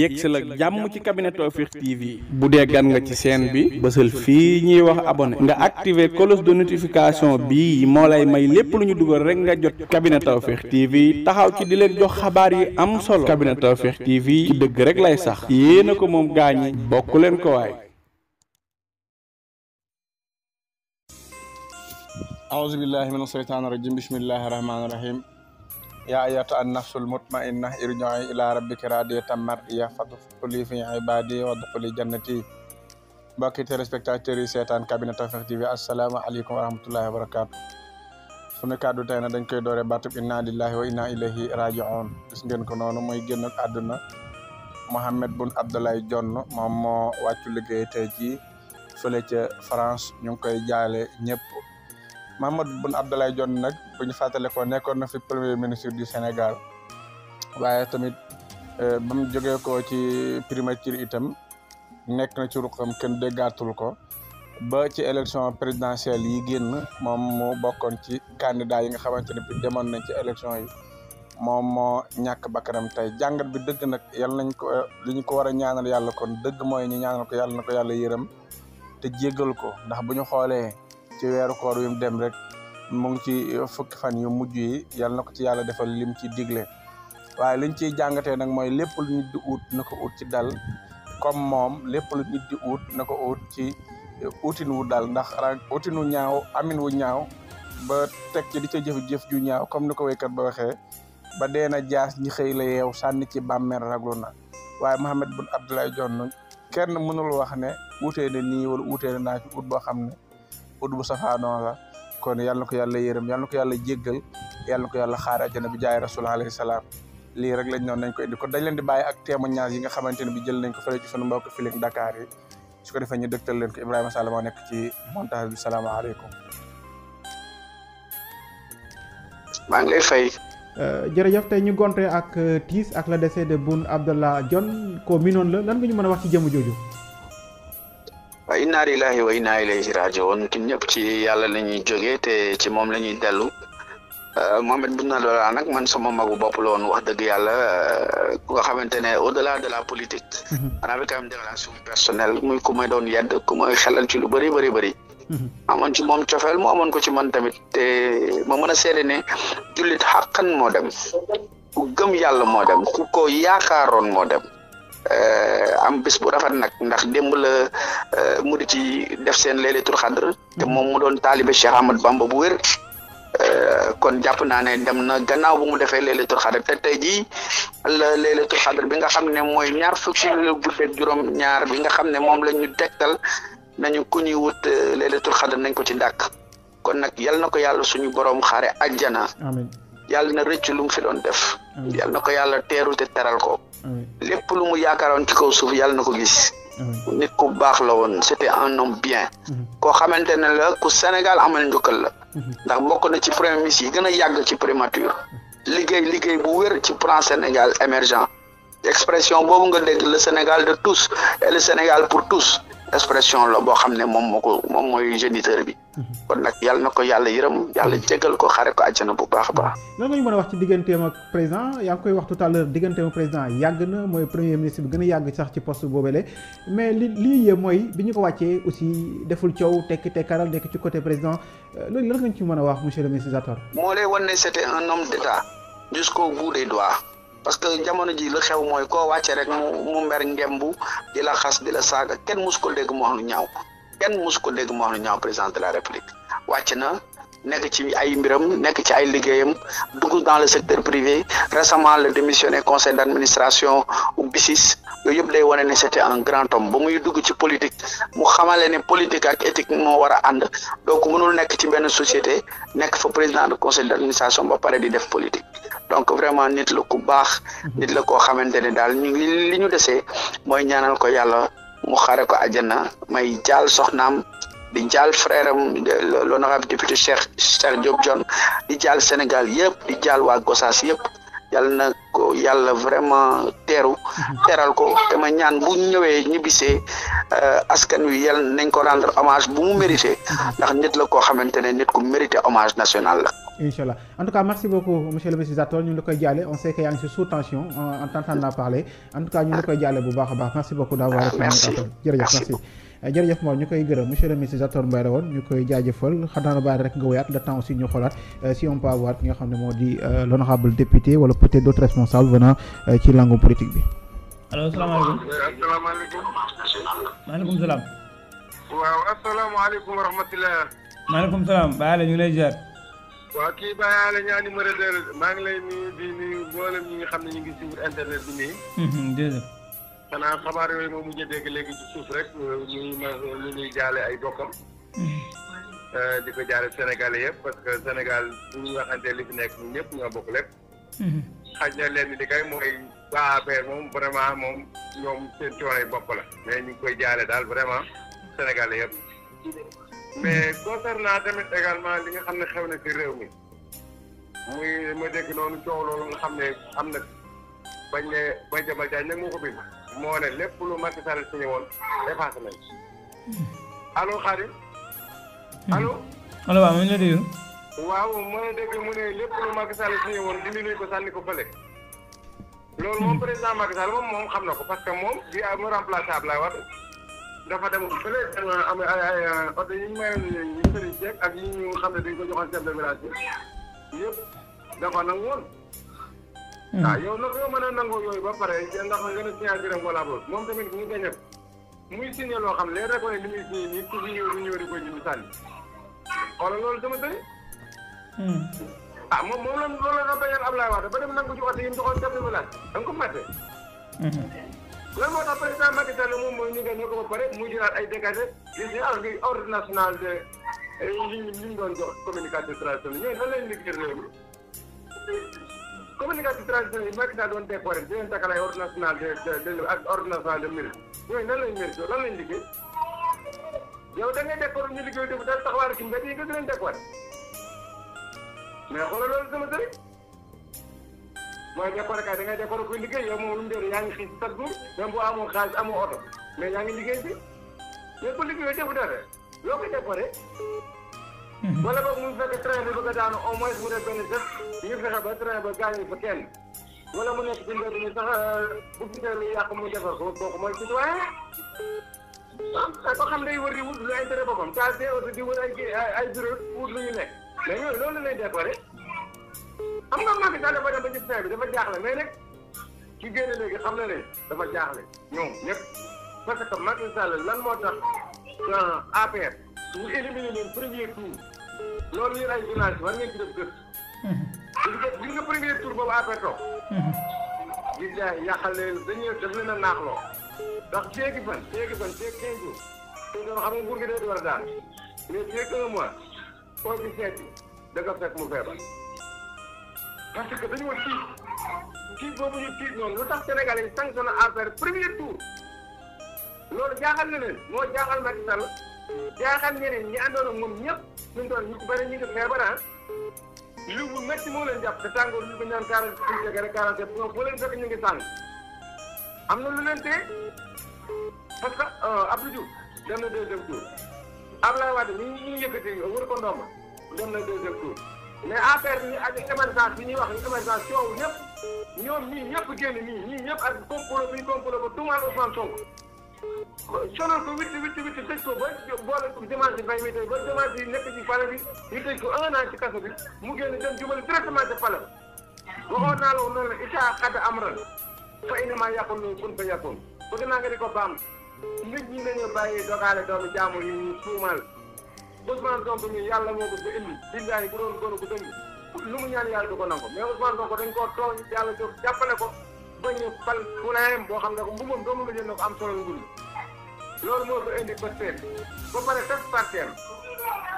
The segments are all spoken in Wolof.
yegsil ak jàmm ci cabinet Tawfekh TV bu dee gan nga ci chaîne bi bësal fii ñuy wax abonné nga activer cloche de notification bii moo lay may lépp lu ñu dugal rek nga jot cabinet Tawfekh TV taxaw ci di leen jox xabaar yi am solo cabinet Tawfekh TV ci dëgg rek lay sax yéena ko moom gaañi bokk leen ko waay. أعوذ بالله من الشيطان الرجيم بسم الله الرحمن الرحيم يا أيتها النفس المطمئنة ارجعي إلى ربك راضية مرضية فادخلي في عبادي وادخلي جنتي mbokki téléspectateurs yi seetaan cabinet Tawfekh TV asalaamaaleykum wa rahmatullahi wa barakaatu sunu kàddu tey na dañ koy doore baatub inna lillahi wa inna ilayhi raji'un gis ngeen ko noonu mooy génn àdduna Mohamed Boun Abdallah Dionne moom moo wàccu liggéey tey jii fële ca France ñu ngi koy jaale ñëpp Mohamed Boun Abdallah Dionne nag bu ñu fàttale ko nekkoon na fi premier ministre du Sénégal waaye tamit ba mu jógee ko ci primature itam nekk na ci ruqam kenn déggaatul ko ba ci élection présidentielle yi génn moom mu bokkoon ci candidat yi nga xamante ne bi demoon nañ ci élection yi moom moo ñàkk bakkanam tey jàngat bi dëgg nag yàlla nañ ko li ñu ko war a ñaanal yàlla kon dëgg mooy ñu ñaanal ko yàlla na ko yàlla yërëm te jéggal ko ndax bu ñu xoolee ci weeru koor yu mu dem rek mu ngi ci fukki fan yu mujj yi yàlla na ko ci yàlla defal lim ci digle waaye liñ ciy jàngatee nag mooy lépp lu nit di ut na ko ut ci dal comme moom lépp lu nit di ut na ko ut ci utin wu dal ndax utin wu ñaaw amin wu ñaaw ba teg ci di ca jëf-jëf ju ñaaw comme ni ko wéykat ba waxee ba deena jaas ñi xëy la yeew sànni ci bàmmeel raglu na waaye Mohamed Boun Abdallah Dionne kenn mënul wax ne utee ne nii wala utee ne naa ci ut boo xam ne ut bu safaanoo la kon yàlla na ko yàlla yërëm yàlla na ko yàlla jéggal yàlla na ko yàlla xaare àjjana bi jaay rasul alayhi salaam lii rek lañ noonu nañ ko indi kon dañ leen di bàyyi ak témoignage yi nga xamante ne bi jël nañ ko fële ci sunu mbokk Feeling Dakar yi su ko defee ñu dëgtal leen ko Ibrahima Sall moo nekk ci montage bi salaamaaleykum. maa ngi lay fay. jërëjëf tey ñu gonte ak tiis ak la décès de Boun Abdallah Dionne ko minoon la lan nga ñu mën a wax ci jëmm jooju. waaw inna lillahi wa inna ilayhi raji'un kin ñëpp ci yàlla la ñuy jógee te ci moom la ñuy dellu Mohamed Boun Abdallah nag man sama magu bopp la woon wax dëgg yàlla ku nga xamante ne au delà de la politique on avait quand même des relations personnelles muy ku may doon yedd ku may xelal ci lu bëri bëri bëri amoon ci moom cofeel mu amoon ko ci man tamit te ma mën a seede ne jullit xàqan moo dem ku gëm yàlla moo dem ku ko yaakaaroon moo dem am bis bu rafet nag ndax démb la mu di ci def seen laylatul xadr te moom mu doon taalibe Cheikh Ahmad Bamba bu wér kon jàpp naa ne dem na gannaaw bu mu defee laylatul xadr te tey jii la laylatul xadr bi nga xam ne mooy ñaar fukki guddeeg juróom ñaar bi nga xam ne moom la ñu tegtal nañu ku ñuy wut laylatul xadr nañ ko ci dàkk kon nag yal na ko yàlla suñu borom xaare àjjana amiin yàlla na rëcc lu mu fi doon def yal na ko yàlla teeru te teral ko lépp lu mu yaakaaroon ci kaw suuf yàlla na ko gis nit ku baax la woon c'était un homme bien koo xamante ne la ku Sénégal amal njukkal la ndax bokk na ci premier ministre yi gën a yàgg ci primature liggéey bu wér ci plan Sénégal émergent expression boobu nga dégg le Sénégal de tous et le Sénégal pour tous expression la boo xam ne moom mooy géniteur bi kon nag yàlla na ko yàlla yërëm yàlla jégal ko xare ko àjjana bu baax a baax. lan nga ñu mën a wax ci digganteem ak président yaa ngi koy wax tout à l'heure digganteem ak président yàgg na mooy premier ministre bi gën a yàgg sax ci poste boobele mais li ñu yee mooy bi ñu ko wàccee aussi deful coow tekki tekkaral nekk ci côté président loolu lan nga ñu ci mën a wax monsieur le ministre Zator. moo lay wan ne c'était un homme d'état jusqu'au bout des doigts. parce que jamono ji la xew mooy koo wàcce rek mu mer ngembu di la xas di la saaga kenn mus ko dégg mu wax lu ñaaw président de la république wàcc na nekk ci ay mbiram nekk ci ay liggéeyam dugg dans le secteur privé récemment le démissionné conseil d'administration BICIS yooyu yëpp day wane ne c'était un grand homme ba muy dugg ci politique mu xamale ne politique ak éthique moo war a ànd donc mënul nekk ci benn société nekk fa président de conseil d'administration ba pare di def politique donc vraiment nit la ku baax nit la koo xamante ne daal ñu li ñu desee mooy ñaanal ko yàlla mu xare ko àjjana may jaal soxnaam di jaal frère am l'honorable député Cheikh Diop Dione di jaal Sénégal yëpp di jaal waa Gossas yëpp yàlla na ko yàlla vraiment teral ko te ma ñaan bu ñëwee ñibbisee askan wi yàlla nañ ko rendre hommage bu mu mérité ndax nit la koo xamante ne nit ku mérité hommage national la Inch'Allah. En tout cas, merci beaucoup, monsieur le ministre Zator. Nous le jaale, on sait qu'il y a une sous tension en t'entendant parler. En tout cas, nous le jaale bu baax a baax. Merci beaucoup d'avoir répondu. Jërëjëf merci. Jërëjëf Mor ñu koy gërëm monsieur le ministre Zator Mbaye la woon ñu koy jaajëfal xanaa baal rek nga wéyaat le temps aussi ñu xoolaat si on peut avoir ki nga xam ne moo di l'honorable député wala peut-être d'autres responsables venant ci langue politique bi. allo salaamaaleykum. asalaamaaleykum. maaleykum salaam. waaw asalaamaaleykum wa rahmatulah. maaleykum salaam Baye la ñu lay ziar. waaw kii Baye la ñaani numéro 2 maa ngi lay nuyu di nuyu mboolem ñi nga xam ne ñu ngi suivre internet bi nii. jërëjëf. xanaa xabaar yooyu moom mujj a dégg léegi ci suuf rek ñu ñuy jaale ay bokkam. di ko jaale Sénégalais yëpp parce que Sénégal bu ñu waxante li fi nekk ñun ñëpp ñoo bokk lépp. xaj na leen di kay mooy waa APR moom vraiment moom ñoom seen coono yi bopp la mais ñu ngi koy jaale daal vraiment Sénégalais yëpp. mais concernant tamit également li nga xam ne xew na ci réew mi muy ma dégg noonu coow loolu nga xam ne am na bañ ne Madiambal Diagne nag moo ko bind moo ne lépp lu Macky Sall signé woon effacé nañ allo Khadim allo allo waaw ma ñu dégg waaw ma dégg mu ne lépp lu Macky Sall signé woon dindi nañ ko sànni ko fële loolu moom président Macky Sall moom xam na ko parce que moom di mu remplacé Abdoulaye Wade dafa dem fële am ay oto yi ñu mayoon ñu sëriñ ceeb ak yi ñu xam ne dañ ko joxoon chef de village yëpp dafa nangu woon waaw yow nag yow mën a nangoo yooyu ba pare ndax nga ne signature am wala boobu moom tamit ñu gañe muy signé loo xam ne léegi rek ne li muy signé nii ku fi ñëw di ko ñu sànni xoolal loolu sama sëriñ moom la loolu la doon bañal Abdoulaye Wade ba dem nangu ci oto yi mu joxoon chef de village da nga ko fàtte lan moo tax président Macky Sall moom mooy ñu gañe ko ba pare muy jëlaat ay dégagé gis nga alors que ordre national de li ñu doon jox communication traditionnelle ñooñu nan lañ liggéey réew mi communication traditionnelle yi Macky Sall doon décoré di leen takkal ay ordre national de ak ordre national de mérite ñooñu nan lañ mérite lan lañ liggéey yow da ngay décoré ñu liggéey def daal taxawaare ci mbedd yi nga di leen décoré mais xoolal loolu sama sëriñ mooy décoré kay da ngay décoré kuy liggéey yow moom lu mu dee yaa ngi xiis chaque jour même boo amoo xaalis amoo oto mais yaa ngi liggéey bi mais ku liggéey defu dara loo koy décoré wala boog mu fekk train bi bëgg a daanu au moins mu def benn geste ñu fexe ba train ba gaañu fa kenn wala mu nekk ci mbedd mi sax bu gisee lu yàqu mu defar ko kooku mooy citoyen ko xam day wër di wut lu intérêt boppam taal see oto di wër ay bureau wut lu ñu nekk mais ñooñu loolu lay décoré xam nga Macky Sall dafa dem ba ci fin bi dafa jaaxle mais nag ki génne léegi xam na ne dafa jaaxle ñoom ñëpp parce que Macky Sall lan moo tax APR ñu éliminé leen premier tour loolu yéen ay journaliste war ngeen ci def gëstu gis nga premier tour boobu APR toog gis nga yàqal leen dañuy def leen a naaxloo ndax feegi fan feeg 15 jours te doon xam nga nguur gi day war a daal mais feeg 1 mois koo ci seeti da nga fekk mu feebar parce que dañoo tiit boobu ñu tiit noonu lu tax Sénégal yi sanctionné APR premier tour loolu jaaxal na leen moo jaaxal Macky Sall jaaxal ñeneen ñi àndoon ak moom ñëpp ñu doon ñu ci bëri ñu ngi feebar lu bu métti moo leen jàpp te tàngoor ñu ko ñaan 46 degré 47 ñoom boo leen fekk ñu ngi tàng am na lu leen tee parce que Abdou Diouf dem na deuxième tour Abdoulaye Wade ñu yëkkati wër ko ndomba dem na deuxième tour mais APR ni ak émergence bi ñuy wax émergence coow ñëpp ñoom ñii ñëpp génn ñii ñëpp ak complot bi complot ba tuumaal Ousmane Sonko sonal ko witti tëj ko ba boole ko dimanche bay mi tey ba dimanche yi nekk ci palais bi ñu tëj ko 1 an ci kaso bi mu génn dem jubali directement ci palais waxoon naa la woon noonu la ita xadd amran fa inama yàqul loolu kun fa yàqul bëgg naa nga di ko baam nit ñi nañu bàyyi dogaale doomu jaamu yi ñu tuumaal Ousmane Sonko mi yàlla moo ko fi indi billahi bu doon góor gu dëng lu mu ñaan yàlla du ko nangu mais Ousmane Sonko dañ koo tooñ yàlla jóg jàppale ko ba ñu fal fulayam boo xam ne ko mbumam doomu la jël na ko am solo ngul loolu moo ko indi ba seet ba pare tas parteem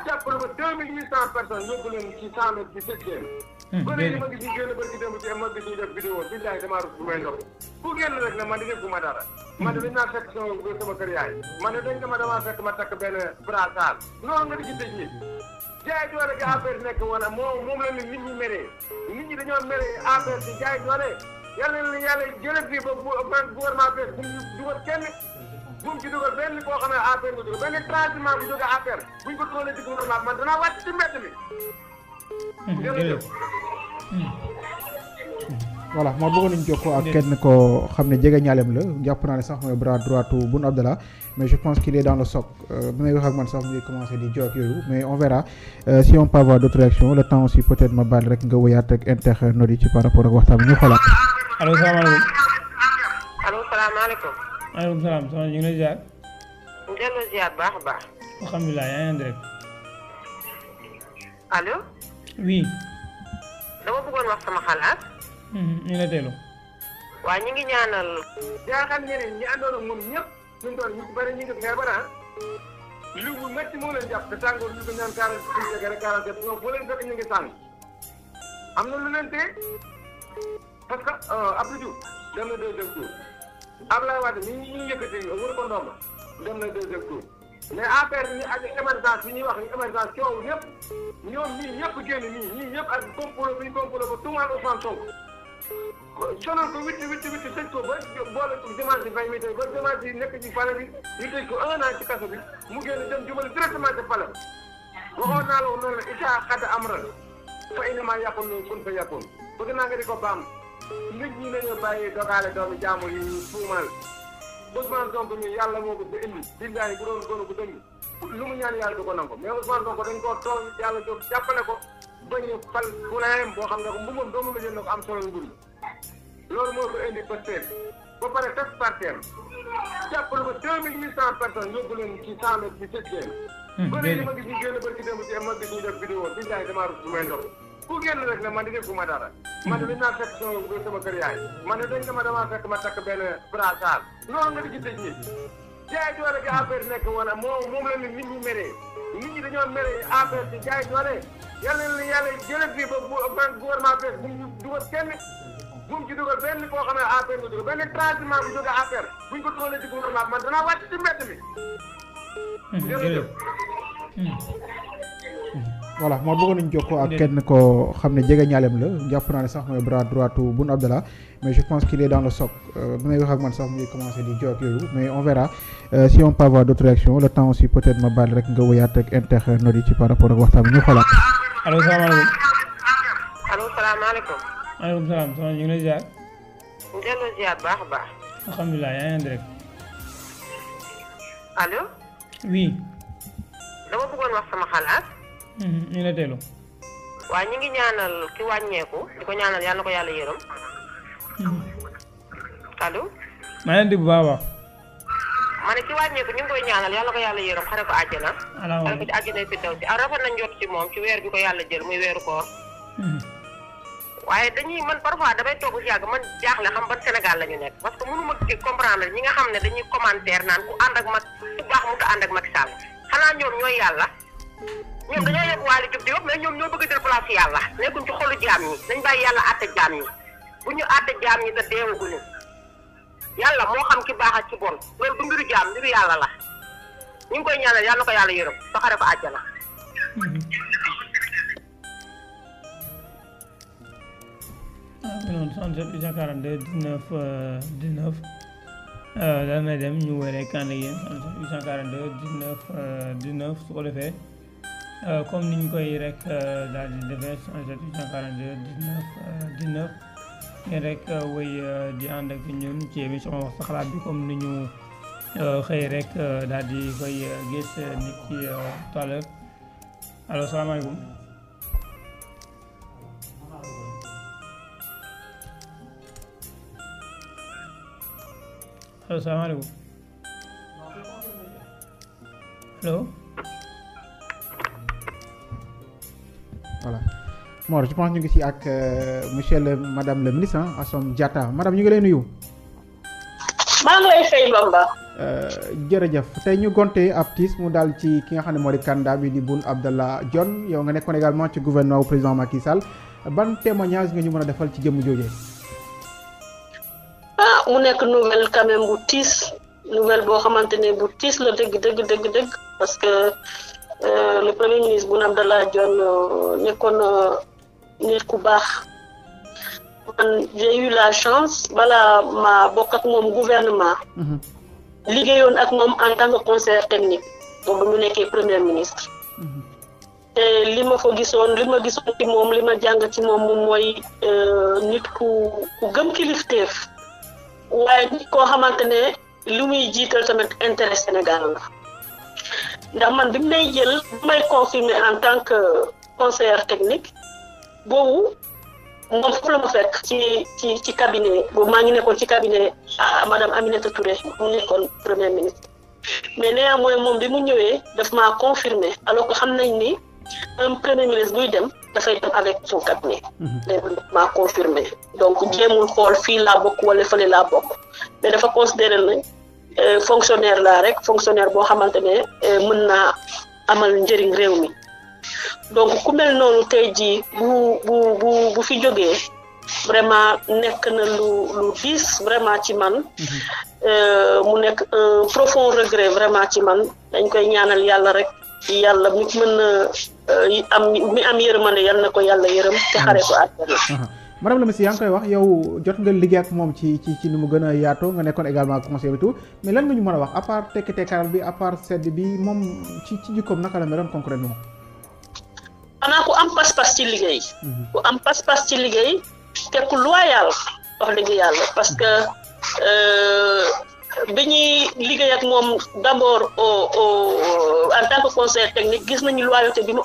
jàppale ko 2800 personnes yóbbu leen ci 100 mètres ci 7e ba léegi ma gis ñu génn barki démb ci ma gis ñu def vidéo billahi damaa rus bu may ndox ku génn rek ne man di defuma dara man de dañ naa fekk sama kër yaay man de dañ ko ma damaa fekk ma takk benn brassard loolu nga di ci tëj nit jaay doole gi APR nekk wala moom la nit ñi meree nit ñi dañoo meree APR ci jaay doole yàlla na yàlla jëlee fii ba gouvernement bees bu ñu dugal kenn bu mu ci dugal benn koo xam ne APR nga dugal benn transhumant bu jóge APR buñ ko toolee ci gouvernement man danaa wàcc ci mbedd mi jërëjëf. voilà moo bëggoon nañu jokkoo ak kenn koo xam ne jege ñaaleem la jàpp naa ne sax mooy bras droit Boun Abdallah mais je pense qu'il est dans le soc bi may wax ak man sax mu ngi commencé di jox yooyu mais on verra si on peut avoir d'autres réactions le temps aussi peut-être ma baal rek nga wëyaat ak internautes yi ci par rapport ak waxtaan bi ñu xoolaat. allo salaamaaleykum. allo salaamaaleykum. maaleykum salaam soxna ñu ngi lay ziar. ñu delloo ziar baax a baax. alhamdulilah yaa ngi andi rek. allo. oui. dama bëggoon wax sama xalaat. ñu la teelu. waaye ñu ngi ñaanal. jaaxal ñeneen ñi àndoon ak moom ñëpp suñu tool ñu ci bëri ñu ngi feebar lu bu métti moo leen jàpp te tàngoor ñu ko ñaan 46 degré 47 ñoom boo leen fekk ñu ngi tàng am na lu leen tee parce que Abdou Diouf dem na deuxième tour Abdoulaye Wade ni ñu yëkkati wër ko ndomba dem na deuxième tour mais affaire bi ak émergence bi ñuy wax ni émergence coow ñëpp ñoom ñii ñëpp génn ñii ñëpp ak complot bi complot ba tuumaal Ousmane Sonko sonal ko witti tëj ko ba boole ko dimanche fay mi tey ba dimanche yi nekk ci pale bi ñu tëj ko 1 an ci kaso bi mu génn dem jubal directement ci pale waxoon naa la noonu la isa xada amran fa innamaa yaqul kun fa yakun bëgg naa nga di ko baam nit ñi nañu bàyyi dogaale doomi jaamu yi tuumaal Ousmane Sonko mi yàlla moo ko ba indi billaahi bu doon gonu ko dëng lu mu ñaan yàlla du ko nangu mais Ousmane Sonko dañ koo toog yàlla jóg jàppale ko bañu fal bu layem boo xam ne ko mbubam doomu la jël na ko am solo nguri loolu moo ko indi Pastef ba pare tas parteem jàppale ko 2800 personnes yóbbu leen ci 100 mètres ci sëj leen ba léegi ma gis ñu génn barki démb ci ma gis ñu def vidéo billaahi damaa rus bu may ndox ku génn rek ne man di def bu ma dara man de dañ naa fekk sama kër yaay man de dañ damaa fekk ma takk benn brassard loolu nga di ci tëj nit jaay doole gi affaire nekk wala moom la nit ñi meree nit ñi dañoo meree affaire ci jaay doole yàlla na yàlla jëlee fii ba gouvernement bees bu ñu dugal kenn bu mu ci dugal benn koo xam ne affaire nga dugal benn transhumant bu jógee affaire buñ ko toolee ci gouvernement man danaa wàcc ci mbedd mi jërëjëf voilà moo bëggoon nañu jokkoo ak kenn koo xam ne jege ñaaleem la jàpp naa ne sax mooy bras droit Boun Abdallah mais je pense qu'il est dans le soc bi may wax ak man sax mu ngi commencé di jox yooyu mais on verra si on peut avoir d'autres réactions le temps aussi peut-être ma baal rek nga wëyaat ak internautes yi ci par rapport ak waxtaan bi ñu xoolaat. allo salaamaaleykum. allo salaamaaleykum. maaleykum salaam soxna ñu ngi lay ziar. ñu delloo ziar baax a baax. alhamdulilah yaa ngi andi rek. allo. oui. dama bëggoon wax sama xalaat. ñu la teelu. waaye ñu ngi ñaanal ki wàññeeku di ko ñaanal yàlla na ko yàlla yërëm. allo. maa ngi leen di bu baax a baax. ma ne ki wàññeeku ñu ngi koy ñaanal yàlla ko yàlla yërëm xare ko àjjana. xare ko ci àjjana fi taw si rafet nañ jot ci moom ci weer bi ko yàlla jël muy weeru koor. waaye dañuy man parfois damay toog si yàgg man jaaxle xam ban Sénégal la ñu nekk parce que mënu ma comprendre ñi nga xam ne dañuy commentaire naan ku ànd ak mag ku baax mu ta ànd ak Macky Sall xanaa ñoom ñooy yàlla. ñoom dañoo yegg Waly Diouf di yëpp mais ñoom ñoo bëgg a jël place yàlla nekkuñ ci xolu jaam ñi nañ bàyyi yàlla àtte jaam ñi bu ñu àtte jaam ñi te deewaguñu yàlla moo xam ki baax ak ci bon loolu du mbiru jaam mbiru yàlla la ñu ngi koy ñaanal yàlla na ko yàlla yërëm sa xare ko àjjana. non 77 842 19 19 daal may dem ñu wéree kan la yéen 77 842 19 19 su ko defee comme ni ñu koy rek daal di defee 77 842 19 19 ngeen rek wéy di ànd ak ñun ci émission wax sa xalaat bi comme ni ñu xëy rek daal di koy gis nit ki tout à l'heure allo salaamaaleykum. allo salaamaaleykum allo. voilà Mor je pense ñu ngi si ak monsieur le madame le ministre Assome Diatta madame ñu ngi lay nuyu. maa ngi lay fay Bamba. jërëjëf tey ñu gonte ab tiis mu daal ci ki nga xam ne moo di candidat bi di Boun Abdallah Dionne yow nga nekkoon également ci gouvernement wu président Macky Sall ban témoignage nga ñu mën a defal ci jëmm joojee. mu nekk nouvelle quand même bu tiis nouvelle boo xamante ne bu tiis la dëgg parce que le premier ministre Boun Abdallah Dionne nekkoon nit ku baax man j'ai eu la chance balaa ma bokk ak moom gouvernement liggéeyoon ak moom en tant que conseiller technique boobu mu nekkee premier ministre te li ma gisoon ci moom li ma jàng ci moom mooy nit ku gëm kilifteef waaye nit koo xamante ne li muy jiital tamit intérêt Sénégal la ndax man bi may jël bi may confirmer en tant que conseillère technique boobu moom foofu la ma fekk ci cabinet boobu maa ngi nekkoon ci cabinet madame Aminata Touré mu nekkoon premier ministre mais néanmoins moom bi mu ñëwee daf maa confirmer alors que xam nañ ni un premier ministre buy dem dafay dem avec son cabinet léegi maa confirmer donc jéemul xool fii laa bokk wala fële laa bokk mais dafa considérer ne fonctionnaire laa rek fonctionnaire boo xamante ne mën naa amal njëriñ réew mi donc ku mel noonu tey jii bu fi jógee vraiment nekk na lu diis vraiment ci man mu nekk un profond regret vraiment ci man dañ koy ñaanal yàlla rek yàlla mi mën na mi am yërmande yal na ko yàlla yërëm te xare ko àjjana. madame la ministre yaa ngi koy wax yow jot nga liggéey ak moom ci ni mu gën a yaatoo nga nekkoon également conseiller bi tout mais lan nga ñu mën a wax à part tekki-tekkaaral bi à part sedd bi moom ci jikkoom naka la meloon concrètement. xanaa ku am pas-pas ci liggéey. ku am pas-pas ci liggéey te ku loyal wax dëgg yàlla parce que bi ñuy liggéey ak moom d'abord en tant que conseiller technique gis nañu loyauté bi mu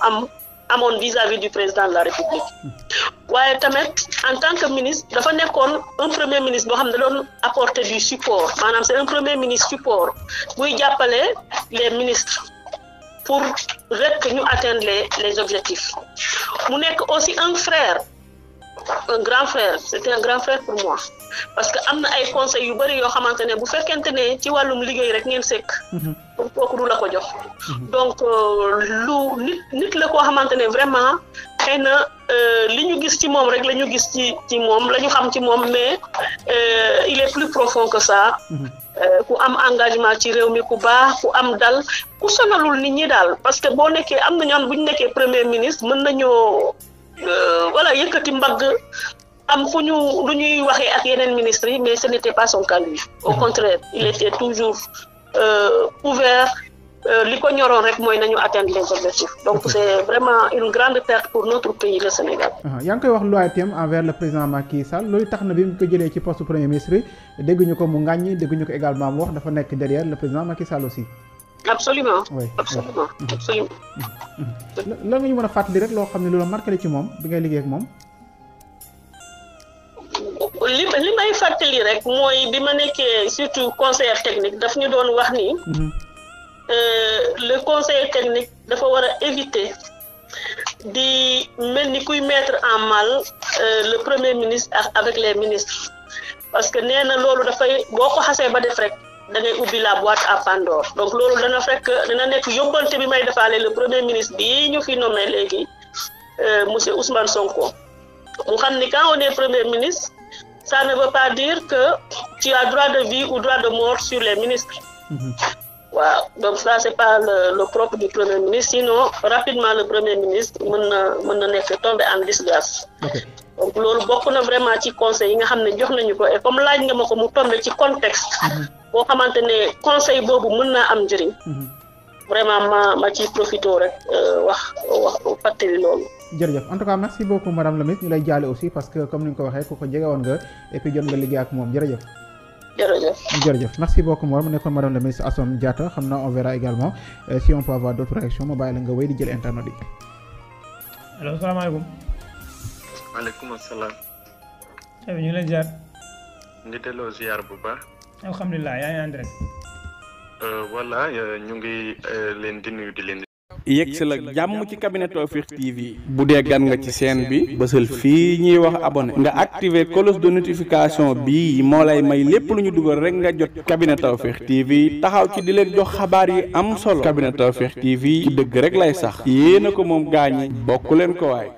amoon vis-à-vis du président de la République waaye tamit en tant que ministre dafa nekkoon un premier ministre boo xam ne doon apporter du support maanaam c'est un premier ministre support buy jàppale les ministres pour rek ñu atteindre les objectifs mu nekk aussi un frère un grand frère c'était un grand frère pour moi parce que am na ay conseils yu bari yoo xamante ne bu fekkente ne ci wàllum liggéey rek ngeen sekk pour kooku du la ko jox donc lu nit la koo xamante ne vraiment xëy na li ñu gis ci moom rek la ñu gis ci moom la ñu xam ci moom mais il est plus profond que ça ku am engagement ci réew mi ku baax ku am dal ku sonalul nit ñi daal parce que boo nekkee am na ñoon bu ñu nekkee premier ministre mën nañoo voilà yëkkati mbagg am fu ñu lu ñuy waxee ak yeneen ministres yi mais ce n'était pas son cas lui au contraire il était toujours ouvert li ko ñoroon rek mooy nañu atteindre les objectifs donc c'est vraiment une grande perte pour notre pays le Sénégal. yaa ngi koy wax loyauté envers le président Macky Sall loolu tax na bi mu ko jëlee ci poste premier ministre dégguñu ko mu ŋàññi dégguñu ko également mu wax dafa nekk derrière le président Macky Sall aussi. absolument oui absolument absolument. lan nga ñu mën a fàttali rek loo xam ne loolu marqué ci moom bi ngay liggéey ak moom. li may fàttali rek mooy bi ma nekkee surtout conseiller technique daf ñu doon wax ni. le conseiller technique dafa war a éviter di mel ni kuy mettre en mal le premier ministre avec les ministres parce que nee na loolu dafay boo ko xasee ba def rek da ngay ubbi la boîte à Pandore donc loolu dana nekk yóbbante bi may defaale le premier ministre bi ñu fi nommé léegi monsieur Ousmane Sonko mu xam ni quand on est premier ministre ça ne veut pas dire que tu as droit de vie ou droit de mort sur les ministres. waaw donc ça c'est pas le propre du premier ministre sinon rapidement le premier ministre mën na nekk tombé en disgrâce. donc loolu bokk na vraiment ci conseil yi nga xam ne jox nañu ko et comme laaj nga ma ko mu tombé ci contexte. boo xamante ne conseil boobu mën naa am njëriñ. vraiment ma ciy profité rek wax fàttali loolu. jërëjëf en tout cas merci beaucoup madame la ministre ñu lay jaale aussi parce que comme ni nga ko waxee ku ko jege woon nga et puis jot nga liggéey ak moom jërëjëf. jërëjëf merci beaucoup Mor mu nekkoon madame la ministre Assome Diatta xam naa on verra également si on peut avoir d'autres réactions ma bàyyi la nga wéy di jël internet yi. allo salaamaaleykum. maaleykum salaam. ñu ngi leen ziar. ngi delloo ziar bu baax. alhamdulilah yaa ngi en direct. voilà ñu ngi leen di nuyu di leen. yegg si la jàmm ci cabinet Tawfekh TV bu dee gan nga ci chaîne bi bësal fii ñuy wax abonné nga activer cloche de notification bii moo lay may lépp lu ñu dugal rek nga jot cabinet Tawfekh TV taxaw ci di leen jox xabaar yi am solo cabinet Tawfekh TV ci dëgg rek lay sax yéena ko moom gaañi bokk leen ko waay.